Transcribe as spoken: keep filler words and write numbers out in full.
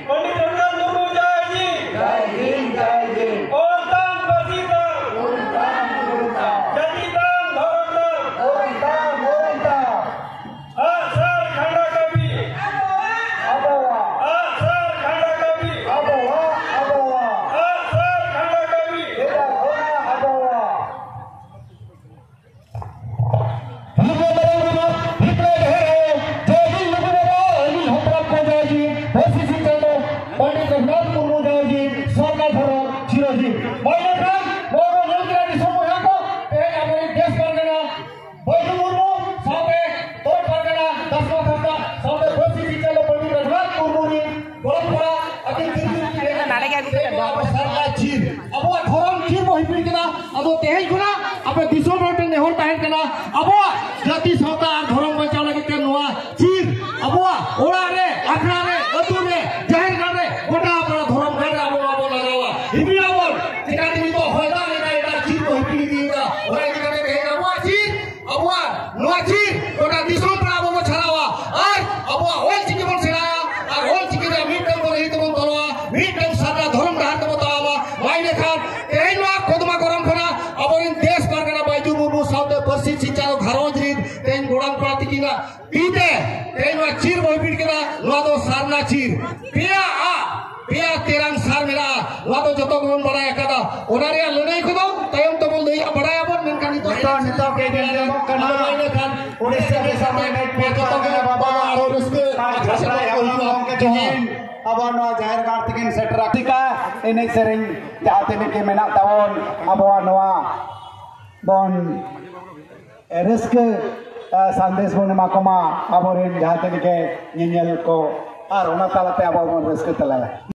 ᱯᱚᱱᱰᱤᱛ ᱨᱚᱜᱷᱩᱱᱟᱛᱷ ᱢᱩᱨᱢᱩ ᱡᱟᱭ ᱡᱤ᱾ ᱡᱟᱭ ᱦᱤᱱᱫ, ᱡᱟᱭ ᱦᱤᱱᱫ᱾ ᱚᱞ ᱛᱟᱢ, ᱯᱟᱹᱨᱥᱤ ᱛᱟᱢ᱾ ᱚᱞ ᱛᱟᱢ, ᱚᱞ ᱛᱟᱢ᱾ ᱡᱟᱹᱛᱤ ᱛᱟᱢ, ᱫᱷᱚᱨᱚᱢ ᱛᱟᱢ᱾ ᱚᱞ ᱛᱟᱢ, ᱚᱞ ᱛᱟᱢ᱾ ᱟᱜ ᱥᱟᱨ ᱠᱷᱟᱸᱰᱟ ᱠᱟᱹᱯᱤ᱾ ᱟᱵᱚᱣᱟᱜ᱾ ᱟᱜ ᱥᱟᱨ ᱠᱷᱟᱸᱰᱟ ᱠᱟᱹᱯᱤ᱾ ᱟᱵᱚᱣᱟᱜ, ᱟᱵᱚᱣᱟᱜ᱾ ᱟᱜ ᱥᱟᱨ ᱠᱷᱟᱸᱰᱟ ᱠᱟᱹᱯᱤ᱾ ᱪᱮᱫᱟᱜ ᱚᱱᱟ ᱟᱵᱚᱣᱟᱜ? ᱦᱤᱡᱩᱜ ᱢᱟᱨᱟᱝ ᱵᱩᱨᱩ, ᱦᱤᱡᱩᱜ ᱡᱟᱦᱮᱨ ᱟᱭᱳ, ᱡᱟᱭ ᱡᱤ ᱞᱩᱜᱩ ᱵᱟᱵᱟ, ᱟᱹᱜᱤᱞ ᱦᱟᱯᱲᱟᱢ ᱠᱚ ᱡᱟᱭ ᱡᱤ, ᱯᱟᱹᱨᱥᱤ ᱥᱤᱧ ᱪᱟᱸᱫᱚ, ᱯᱚᱱᱰᱤᱛ ᱨᱚᱜᱷᱩᱱᱟᱛᱷ ᱢᱩᱨᱢᱩ ᱡᱟᱭ ᱡᱤ, ᱥᱟᱨᱱᱟ ᱫᱷᱚᱨᱚᱢ ᱪᱤᱨᱚᱡᱤᱛ᱾ ᱢᱟ ᱤᱱᱟᱹ ᱠᱷᱟᱱ, ᱱᱚᱣᱟ ᱵᱚᱱ ᱧᱮᱞ ᱠᱮᱫᱟ ᱫᱤᱥᱚᱢ ᱵᱚᱭᱦᱟ ᱠᱚ, ᱛᱮᱦᱮᱧ ᱟᱵᱚᱨᱮᱱ ᱫᱮᱥ ᱯᱟᱨᱜᱟᱱᱟ ᱵᱟᱹᱭᱡᱩ ᱢᱩᱨᱢᱩ ᱥᱟᱶᱛᱮ ᱛᱚᱨ ᱯᱟᱨᱜᱟᱱᱟ ᱫᱟᱥᱢᱟ ᱦᱟᱸᱥᱫᱟ ᱥᱟᱶᱛᱮ ᱯᱟᱹᱨᱥᱤ ᱥᱤᱧ ᱪᱟᱸᱫᱚ ᱯᱚᱱᱰᱤᱛ ᱨᱚᱜᱷᱩᱱᱟᱛᱷ ᱢᱩᱨᱢᱩ ᱨᱤᱱ ᱜᱚᱲᱚᱢ ᱠᱚᱲᱟ ᱟᱹᱠᱤᱱ ᱛᱤᱨᱞᱟᱹ ᱠᱤᱱ ᱱᱟᱰᱮ ᱜᱮ ᱟᱹᱜᱩ ᱠᱟᱛᱮ ᱫᱚᱦᱚ ᱟᱵᱚ ᱥᱟᱨᱱᱟ ᱪᱤᱨ, ᱟᱵᱚᱣᱟᱜ ᱫᱷᱚᱨᱚᱢ ᱪᱤᱨ ᱵᱚ ᱦᱤᱯᱤᱲ ᱠᱮᱫᱟ᱾ ᱟᱫᱚ ᱛᱮᱦᱮᱧ ᱠᱷᱚᱱᱟᱜ ᱟᱯᱮ ᱫᱤᱥᱚᱢ ᱦᱚᱲ ᱴᱷᱮᱱ ᱱᱮᱦᱚᱨ ᱛᱟᱦᱮᱱ ᱠᱟᱱᱟ, ᱟᱵᱚᱣᱟᱜ ᱡᱟᱹᱛᱤ ᱥᱟᱶᱛᱟ ᱟᱨ ᱫᱷᱚᱨᱚᱢ ᱵᱟᱧᱪᱟᱣ ᱞᱟᱹᱜᱤᱫ ᱛᱮ ᱱᱚᱣᱟ ᱪᱤᱨ ᱟᱵᱚᱣᱟᱜ ᱚᱲᱟᱜ ᱨᱮ, ᱟᱠᱷᱲᱟ ᱨᱮ, ᱟᱹᱛᱩ ᱨᱮ, ᱡᱟᱦᱮᱨ ᱜᱟᱲ ᱨᱮ, ᱜᱚᱴᱟ ᱟᱵᱚᱣᱟᱜ ᱫᱷᱚᱨᱚᱢ ᱜᱟᱲ ᱨᱮ ᱟᱵᱚ ᱱᱚᱣᱟ ᱵᱚᱱ ᱞᱟᱜᱟᱣᱟ᱾ ᱦᱤᱯᱤᱲ ᱟᱵᱚᱱ, ᱪᱮᱫᱟᱜ ᱱᱤᱛᱚᱜ ᱦᱚᱭ ᱫᱟᱜ ᱞᱮᱠᱟ ᱮᱴᱟᱜ ᱪᱤᱨ ᱠᱚ ᱦᱤᱯᱤᱲ ᱤᱫᱤᱭᱮᱫᱟ᱾ ᱚᱱᱟ ᱤᱫᱤ ᱠᱟᱛᱮ ᱛᱮᱦᱮᱧ ᱟᱵᱚᱣᱟᱜ ᱪᱤᱨ, ᱟᱵᱚᱣᱟᱜ ᱱᱚᱣᱟ ᱪᱤᱨ ᱜᱚᱴᱟ ᱫᱤᱥᱚᱢ ᱯᱟᱲᱟ ᱟᱵᱚ ᱵᱚᱱ ᱪᱷᱟᱲᱟᱣᱟ ᱟᱨ ᱟᱵᱚᱣᱟᱜ ᱚᱞ ᱪᱤᱠᱤ ᱵᱚᱱ ᱥᱮᱬᱟᱭᱟ ᱟᱨ ᱚᱞ ᱪᱤᱠᱤ ᱨᱮ ᱢᱤᱫᱴᱟᱝ ᱵᱚᱱ ᱨᱟᱹᱭ ᱛᱮᱵᱚᱱ ᱛᱚᱞᱚᱜᱼᱟ, ᱢᱤᱫᱴᱟᱝ ᱥᱟᱨᱱᱟ ᱫᱷᱚᱨᱚᱢ ᱰᱟᱦᱟᱨ ᱛᱮᱵᱚᱱ ᱛᱟᱲᱟᱢᱟ᱾ ᱢᱟ ᱤᱱᱟᱹᱠᱷᱟᱱ ᱛᱮᱦᱮᱧ ᱱᱚᱣᱟ ᱠᱚᱫᱢᱟ ᱜᱚᱨᱚᱢ ᱠᱷᱚᱱᱟᱜ ᱟᱵᱚᱨᱮᱱ ᱫᱮᱥ ᱯᱟᱨᱜᱟᱱᱟ ᱵᱟᱭᱡᱩ ᱢᱩᱨᱢᱩ ᱥᱟᱶᱛᱮ ᱯᱟᱹᱨᱥᱤ ᱥᱤᱧ ᱪᱟᱸᱫᱚ ᱜᱷᱟᱨᱚᱸᱡᱽ ᱨᱤᱱ ᱛᱮᱦᱮᱧ ᱜᱚᱲᱟᱢ ᱠᱚᱲᱟ ᱛᱤᱠᱤᱱᱟᱜ ᱛᱤ ᱛᱮ ᱛᱮᱦᱮᱧ ᱱᱚᱣᱟ ᱪᱤᱨ ᱵᱚᱱ ᱦᱤᱯᱤᱲ ᱠᱮᱫᱟ᱾ ᱱᱚᱣᱟ ᱫᱚ ᱥᱟᱨᱱᱟ ᱪᱤᱨ, ᱯᱮᱭᱟ ᱟᱜ, ᱯᱮᱭᱟ ᱛᱮᱨᱟᱝ ᱥᱟᱨ ᱢᱮᱱᱟᱜᱼᱟ᱾ ᱱᱚᱣᱟ ᱫᱚ ᱡᱚᱛᱚ ᱜᱮᱵᱚᱱ ᱵᱟᱲᱟᱭ ᱟᱠᱟᱫᱟ᱾ ᱚᱱᱟ ᱨᱮᱭᱟᱜ ᱞᱟᱹᱱᱟᱹᱭ ᱠᱚᱫᱚ ᱛᱟᱭᱚᱢ ᱛᱮᱵᱚᱱ ᱞᱟᱹᱭᱟ, ᱵᱟᱲᱟᱭᱟᱵᱚᱱ, ᱢᱮᱱᱠᱷᱟᱱ ᱱᱤᱛᱚᱜ ᱱᱤᱛᱚᱜ, ᱱᱤᱛᱚᱜ ᱜᱮ ᱧᱮᱞ ᱧᱟᱢᱚᱜ ᱠᱟᱱᱟ᱾ ᱟᱫᱚ ᱢᱟ ᱤᱱᱟᱹ ᱠᱷᱟᱱ ᱩᱲᱤᱥᱥᱟ ᱫᱤᱥᱚᱢ ᱨᱮ ᱡᱚᱛᱚ ᱜᱮ ᱵᱟᱵᱟ ᱟᱨᱚ ᱨᱟᱹᱥᱠᱟᱹ ᱟᱨ ᱡᱷᱟᱥᱲᱟ ᱠᱚ ᱦᱤᱡᱩᱜᱼᱟ᱾ ᱡᱚᱦᱟᱨ᱾ ᱟᱵᱚ ᱱᱚᱣᱟ ᱡᱟᱦᱮᱨ ᱜᱟᱲ ᱛᱮᱠᱤᱱ ᱥᱮᱴᱮᱨ ᱟᱠᱟᱫ ᱮᱱᱮᱡ ᱥᱮᱨᱮᱧ ᱡᱟᱦᱟᱸ ᱛᱤᱱᱟᱹᱜ ᱜᱮ ᱢᱮᱱᱟᱜ ᱛᱟᱵᱚᱱ, ᱟᱵᱚᱣᱟᱜ ᱱᱚᱣᱟ ᱵᱚᱱ ᱨᱟᱹᱥᱠᱟᱹ, ᱟ, ᱥᱟᱸᱫᱮᱥ ᱵᱚᱱ ᱮᱢᱟ ᱠᱚᱢᱟ ᱟᱵᱚᱨᱮᱱ ᱡᱟᱦᱟᱸ ᱛᱤᱱᱟᱹᱜ ᱜᱮ ᱧᱮᱧᱮᱞ ᱠᱚ, ᱟᱨ ᱚᱱᱟ ᱛᱟᱞᱟᱛᱮ ᱟᱵᱚ ᱵᱚᱱ ᱨᱟᱹᱥᱠᱟᱹ ᱛᱟᱞᱟᱭᱟ᱾